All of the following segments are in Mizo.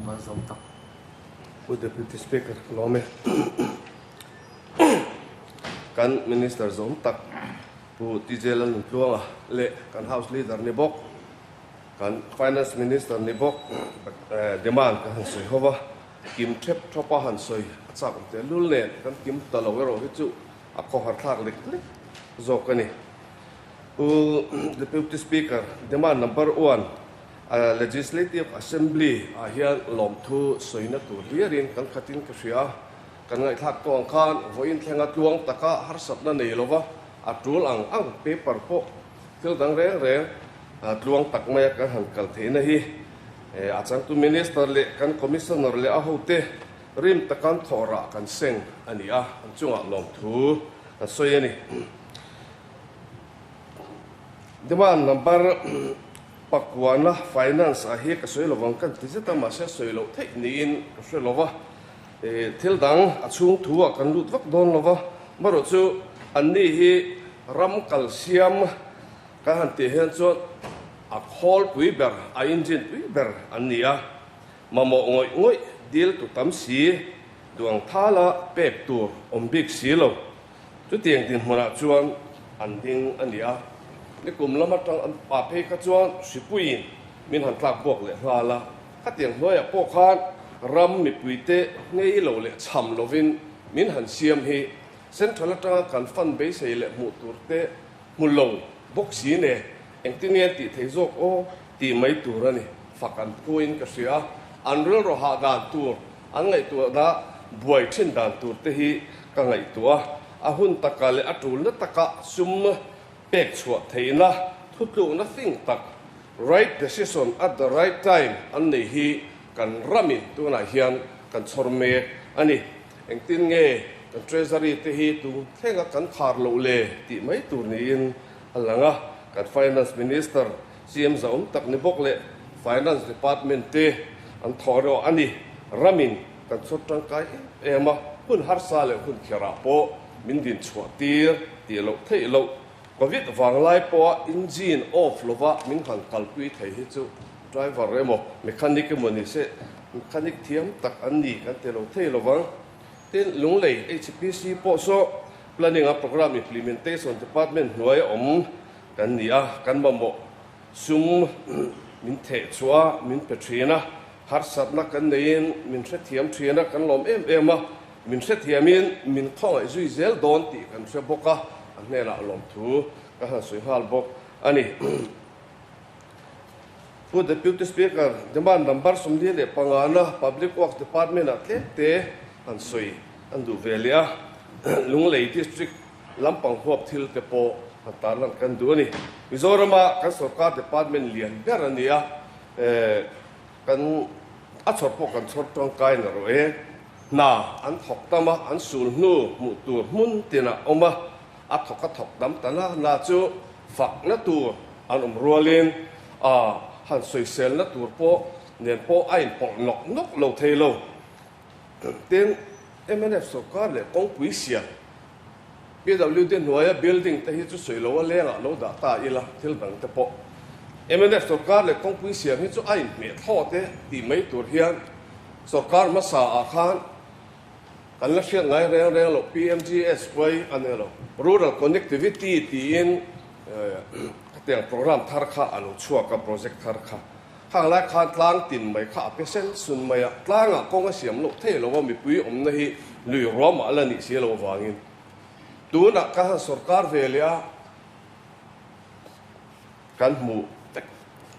Malsawm tak. Pu Deputy Speaker ka lawm e. Kan Minister zawm tak Pu TJ Lalnuntluanga leh kan House Leader ni bawk, kan Finance Minister ni bawk demand ka han sawi ho va, kim thep thawpa han sawi a chak awm tehlul nen kan kim ta lo erawh hi chu a khawhar thlak lek lek zawk a ni. Pu Deputy Speaker, demand number one, Legislative Assembly ah hian lawmthu sawina tur hliarin kan khatin ka hria a, kan ngaihthlak tawh ang khan vawiin thlenga tluang taka harsatna nei lova a tul ang ang paper pawh thil dang reng reng tluang tak maia kan han kal theihna hi a changtu Minister leh kan Commissioner leh a hote rim takan thawh rah kan seng a ni a, an chungah lawmthu kan sawi a ni. Demand number Pakuana finance ah hi ka sawi lovang kan ti zet a, mahse sawi loh theih niin ka hre lova, thil dang a chhung thu ah kan lut vak dawn lova, marawh chu anni hi ram kal siam kan han tih hian chuan a khawl pui ber, a engine pui ber an ni a, mamawh ngawih ngawih dil tu tam si, duang thala pek tur awm bik si lo. Chutiang dinhmunah chuan an ding a ni a, nikum lam atang an pa phei kha chuan hripuiin min han tlak buak leh nghal a, khatiang hnuaiah pawh khan ram mipuite ngei lo leh chham lovin min han siam hi Central atanga kan fund beisei leh hmuh tur te hmu lo bawk si ne, engtin nge an tih thei zawk aw tih mai tur a ni, fak an phuin ka hria a, an rilru hah dan tur An ngaihtuahna buai thin dan tur te hi ka ngaihtuah a, a hun taka leh a tulna taka sum pek chhuah theihna thutlukna fing tak, right decision at the right time, an nei hi kan ramin tunah hian kan chhawr mek a ni. Engtin nge kan Treasury te hi tung thlenga kan khar loh le tih mai tur niin a lang a, kan Finance Minister CM zahawm tak ni bawk leh Finance Department te an thawh reuh a ni. Ramin kan chhawr tangkai em em a, hun harsa leh hun kherah pawh min din chhuah tir tih loh theih loh. Covid vanglai pawha engine off lova min han kalpui thei hi chu driver emaw mechanic emaw ni se mechanic thiam tak an ni kan ti lo thei lovang. Tin, Lunglei HPC pawh saw Planning a Programme Implementation Department hnuai a awm Kan ni a, kan mamawh sum min theh chhuah a, min pe thin a, harsatna kan neiin min hrethiam thin a, kan lawm em em a, min hrethiamin min khawngaih zui zel dawn tih kan hre bawk a, a hnenah lawmthu ka han sawi nghal bawk a ni. Pu Deputy Speaker, demand number 45 na Public Works Department ah tlem te han sawi an duh ve leh a, Lunglei District Lampang huap thil te pawh han tarlan kan duh a ni. Mizorama kan sorkar department lian ber a ni a, kan a chhawr pawh kan chhawr tangkai na rawh e. Hna an thawk tam a, an sul hnu hmuh tur hmun tinah awm a, a thawk a thawk tam ta na na chu fakna tur an awm rualin a han sawiselna tur pawh nen pawh a inpawlh nawk nawk lo thei lo. Tin, mnf sorkar leh kawngpui siam PWD hnuaia building te hi chu sawi lo a lengah lo dah ta ila thil dang te pawh mnf sorkar leh kawngpui siam hi chu a inhmeh thlawt e tih mai tur hian sorkar hmasa ah khan kan la hriat ngai reng reng loh PMGSY a ni lo Rural Connectivity tiin khatiang program thar kha a lo chhuak a project thar kha. Khang lai khan tlang tin mai kha a pe sen sun mai a, tlangah kawng a siam loh thei lo a, mipui awmna hi lui ruamah a la nih si lo avangin tunah ka han sorkar ve leh a, kan hmuh vek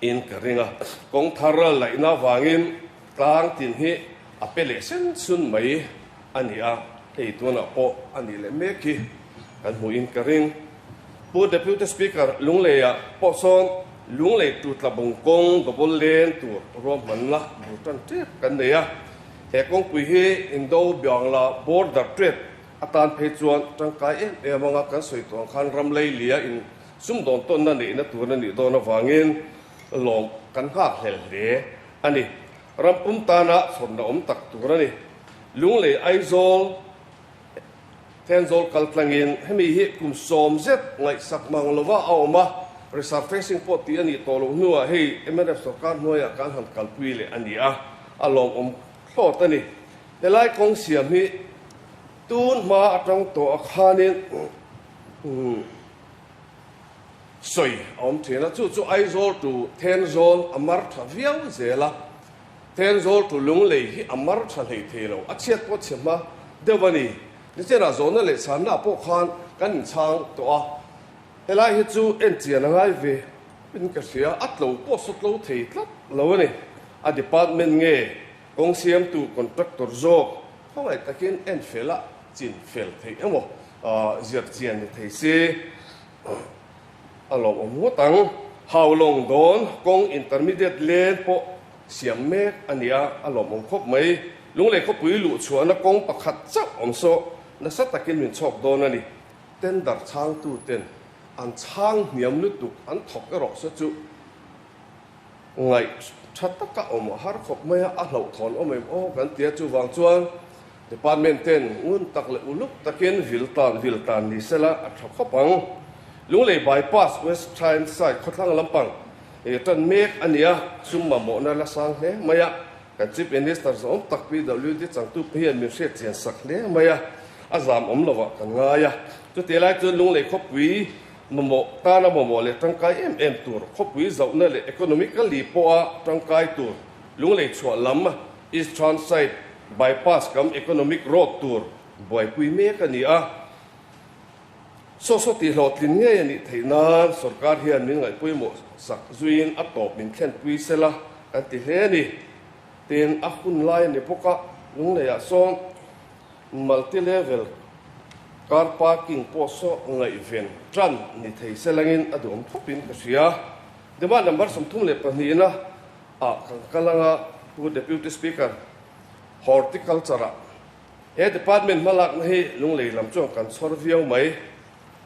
in ka ring a, kawng thar laihna avangin tlang tin hi a pe leh sen sun mai a ni a, hei tunah pawh a nih leh mek hi kan hmuh in ka ring. Pu Deputy Speaker, Lungleiah pawh sawn Lunglei tu tlabung kawng double lane tur ruahmanna bul tan tep kan nei a. He kawngpui hi Indo Bangla border trade atan phei chuan tangkai em em anga kan sawi tawh ang khan ram leilia in sumdawn tawnna neihna tur a nih dawn avangin lawm kan nghak hlel hle a ni. Ram pum tana chhawrna awm tak tur a ni. Lunglei Aizawl Thenzawl kal tlangin hemi hi kum 70 ngaihsak mang lova a awm a, resurfacing pawh tih a nih tawh loh hnuah hei mnf sorkar hnuaiah kan han kalpui leh a ni a. a lawmawm thlawt a ni. Helai kawng siam hi tun hma atang tawh a khanin sawi a awm thin a, chu chu Aizawl to Thenzawl a mar tha viau zel a, Thenzawl to Lunglei hi a mar tha hlei thei lo, a chhiat pawh chhe hma deuh a ni. Nichenah zawhna leh chhanna pawh khan kan inchhang tawh a, helai hi chu enchian a ngai ve in ka hria, a tlo pawh saw tlo thei tlat lo a ni. A department nge kawng siamtu contractor zawk khawngaih takin en fel a chin fel theih emaw ziak chian ni thei se a lawmawm ngawt ang. Haulawng dawn kawng intermediate lane pawh siam mek a ni a, a lawmawm khawp mai. Lunglei khawpui luh chhuahna kawng pakhat chauh awm saw nasa takin min chhawk dawn a ni. Tender chhangtuten an chhang hniam lutuk an thawk erawh saw chu ngaih tha taka awm a har khawp mai a, a hlauhthawn awm em aw kan ti a, chuvang chuan Department ten ngun tak leh uluk takin vil tan vil tan ni sela a tha khawp ang. Lunglei Bypass West China side khawthlang lampang ih tan mek a ni a, sum mamawhna la sang hle mai a, kan Chief Minister zawm tak PWD changtu hian min hriat chian sak hle mai a, a zam awm lovah kan ngai a. Chutih lai chuan Lunglei khawpui mamawh tana mamawh leh tangkai em em tur, khawpui zauhna leh economically pawha tangkai tur Lunglei chhuah lam East Transite Bypass kam Economic Road tur buaipui mek a ni a. Saw saw tih hlawhtlin ngei a nih theih nan sorkar hian min ngaihpawimawh sak zuiin a tawp min thlenpui sela kan ti hle a ni. Tin, a hun lai a ni bawk a, Lungleiah sawn Multi Level Car Parking pawh saw ngaihven tan ni thei selangin a duhawm khawpin ka hria. Demand number 32 na ah kan kal anga Pu Deputy Speaker, Horticulture ah he department hmalakna hi Lunglei lam chuan kan chhawr viau mai.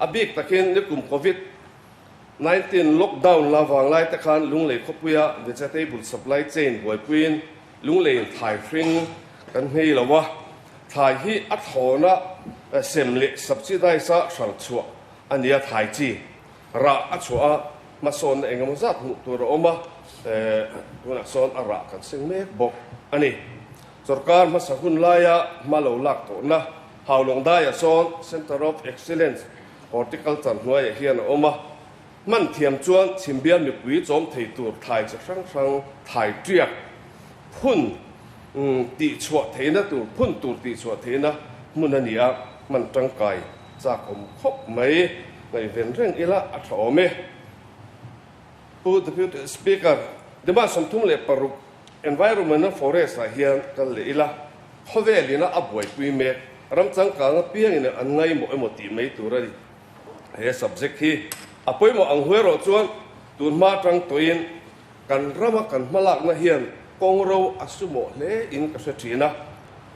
A bik takin nikum Covid 19 lockdown la vanglai te khan Lunglei khawpuia vegetable supply chain buaipuiin Lungleiin thlai hring kan nghei lo a, thlai hi a thlawna sem leh subsidize a hral chhuah a nia thlai chi. Rah a chhuah a, hmasawnna eng emaw zat hmuh tur a awm a, tunah sawn a rah kan seng mek bawk a ni. Sorkar hmasa hun laia hma lo lak tawhna Haulawng daiah sawn Centre of Excellence Horticulture hnuaiah hian a awm a, hman thiam chuan chhimbial mipui chawm thei tur thlai chi hrang hrang thlai tiak phun tihchhuah theihna tur phun tur tihchhuah theihna hmun a ni a, hman tangkai Chak awm khawp mai, ngaihven reng ila a tha awm e. Pu Deputy Speaker, Demand 36 Environment and Forest ah hian kal leh ila, khawvel ina a buaipui mek, ram changkang apiangin an ngaimawh emaw tih mai tur a ni. He subject hi a pawimawh ang hu erawh chuan tun hma atang tawhin Kan rama kan hmalakna hian kawngro a sumawh hle in ka hre thin a,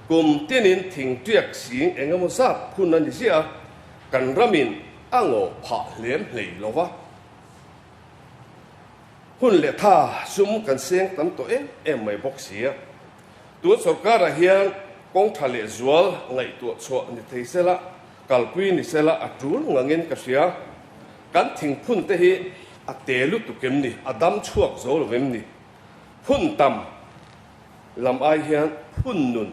kum tinin thingtiak sing eng emaw zat phun a ni ziah a, kan ramin a ngaw phah hlem hlei lo va. Hun leh tha sum kan seng tam tawh em em mai bawk si a, tun sorkarah hian kawng tha leh zual ngaihtuah chhuah ni thei sela, kalpui ni sela a tul ngangin ka hria. Kan thingphun te hi a te lutuk em ni? A dam chhuak zo lo em ni? Phun tam lam ai hian phun nun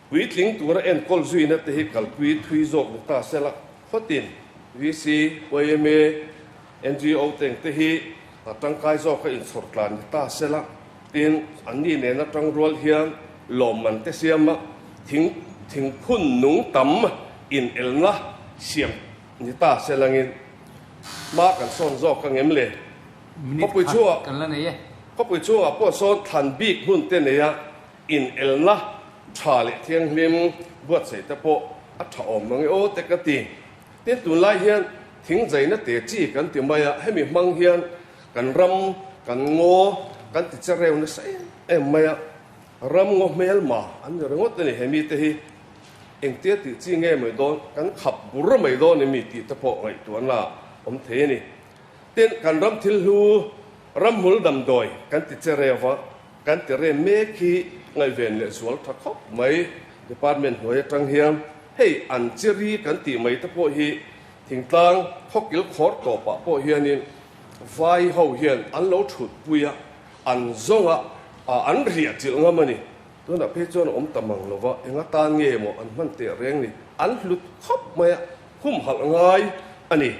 puitling tura enkawl zuina te hi kalpui thui zawk ni ta sela, khawtin VC, yma, NGO teng te hi a tangkai zawka inchhawr tlan ni ta sela, tin anni nena tangrual hian lawmman te siama thing thingphun nung tam inelna siam Ni ta se langin hma kan sawn zawk ang em le? Minute khat kan la nei e. Khawpui chhungah pawh sawn thlan bik hmun te neia inelna tha leh thianghlim buatsaih te pawh a tha awm mang e aw te ka ti. Tin, tunlai hian thingzaina te chi kan ti mai a, hemi hmang hian kan ram, kan ngaw kan ti che reu nasa em em mai a, ram ngaw hmelma an ni ringawt a ni hemi te hi. Engtia tih chi nge mai dawn, kan khap bur mai dawn emi tih te pawh ngaihtuahna awm thei a ni. Tin, kan ram thil hlu, ramhmul damdawi kan ti che reu a, kan ti rem mek hi ngaihven leh zual tha khawp mai. Department hnuai atang hian hei an chiri kan tih mai te pawh hi thingtlang khawkil khawr tawpah pawh hianin vai ho hian an lo thutpui a, an zawng a. An riah chilh ngam a ni. Tunah phei chuan a awm ta mang lo va, eng atan nge maw an hman teh reng ni? An hlut khawp mai a, humhalh ngai a ni.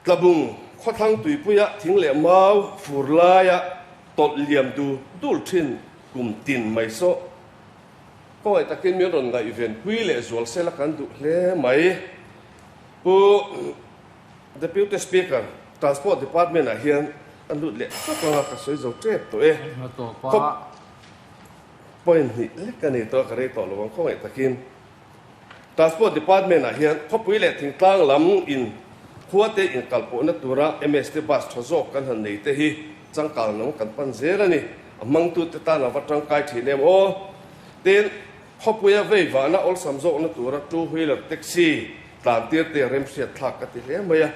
Tlabung khawthlang tuipuia thing leh mau fur laia tawlh liam du dul thin kum tin mai saw khawngaih takin min rawn ngaihven pui leh zual sela kan duh hle mai. Pu Deputy Speaker, Transport Department ah hian a lut leh tawp anga ka sawi zo tep tawh e. Khawp point hnih lek a ni tawh a, ka rei tawh lo ang khawngaih takin. Transport Department ah hian khawpui leh thingtlang lam in khua te inkalpawhna tura MST bus tha zawk kan han nei te hi changkang lam kan pan zel a ni. A hmangtute tan a va tangkai thin em aw. Tin, khawpuia vei vahna awlsam zawkna tura two wheeler taxi tlantir te remhriat thlak ka ti hle mai a.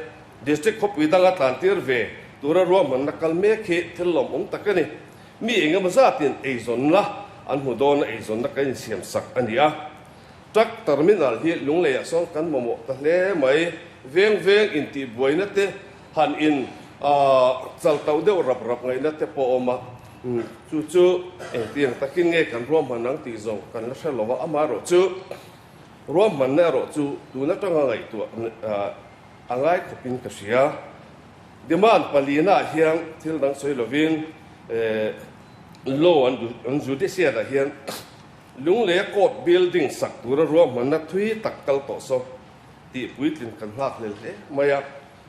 District khawpui danga tlantir ve tura ruahmanna kal mek hi thil lawmawm tak a ni. Mi engemaw zatin eizawnna an hmu dawn a, eizawnna kan insiam sak a ni a. Truck terminal hi Lungleiah sawn kan mamawh ta hle mai. Veng veng intihbuaina te han in chal tauh deuh rap rap ngaihna te pawh a awm a. Chu chu engtiang takin nge kan ruahman ang tih zawng kan la hre lo a, amaherawhchu ruahmanna erawh chu tun atanga ngaihtuah a ngai khawpin ka hria. Demand palina ah hian thil dang sawi lovin law an judicial ah hian Lungleia court building sak tura ruahmanna thui tak kal tawh saw tih puitlin kan nghak hlel hle mai a.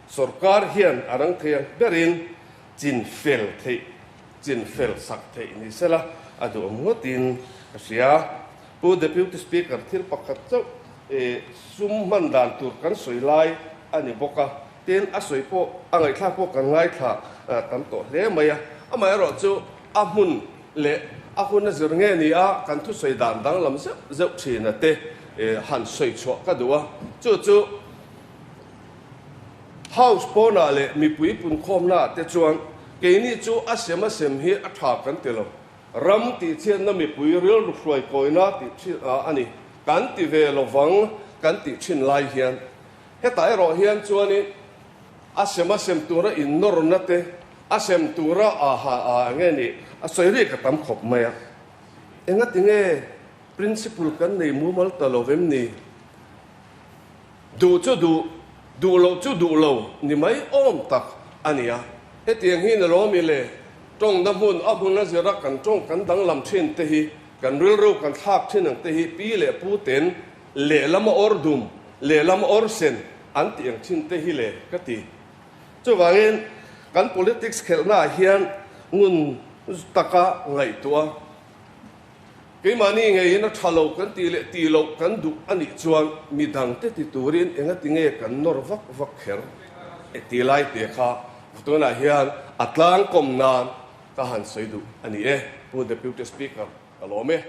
Sorkar hian a rang thei ang berin chin fel theih chin fel sak theih ni sela a duhawm ngawtin ka hria. Pu Deputy Speaker thil pakhat chauh sum hman dan tur kan sawi lai a ni bawk a. Tin, a sawi pawh a ngaihthlak pawh kan ngaithla tam tawh hle mai a. Amaherawhchu a hmun leh a hun a zir nge ni a, kan thusawi dan danglam zeuh zeuh thina te han sawi chhuah ka duh a. Chu chu House pawnah leh mipui punkhawmnaah te chuan keini chu a sem a sem hi a tha kan ti lo. Ram tihchhiatna mipui rilru hruaikawina tih thin a ni. Kan ti ve lovang kan tih thin lai hian Hetah erawh hian chuanin a sem a sem tura innawrna te, a sem tura aha a nge ni a sawi rik a tam khawp mai a. Engati nge principle kan nei mumal ta lo vem ni? Duh chu duh, duh loh chu duh lo ni mai awm tak a ni a. Hetiang hi ni lawmi le tawngna hmun a hmun a zira kan tawng kan danglam thin te hi, kan rilru kan thlak thin ang te hi pi leh pu ten Lehlam a awr dum, lehlam a awr sen an tih ang thin te hi le ka ti. Chuvangin kan politics khelhnaah hian ngun taka ngaihtuah a, keimahni ngeiin a tha lo kan tih leh tih loh kan duh a nih chuan midangte ti turin engati nge kan nawr vak vak kher e ti lai te kha tunah hian a tlangkawm nan ka han sawi duh a ni e, Pu Deputy Speaker, ka lawm e.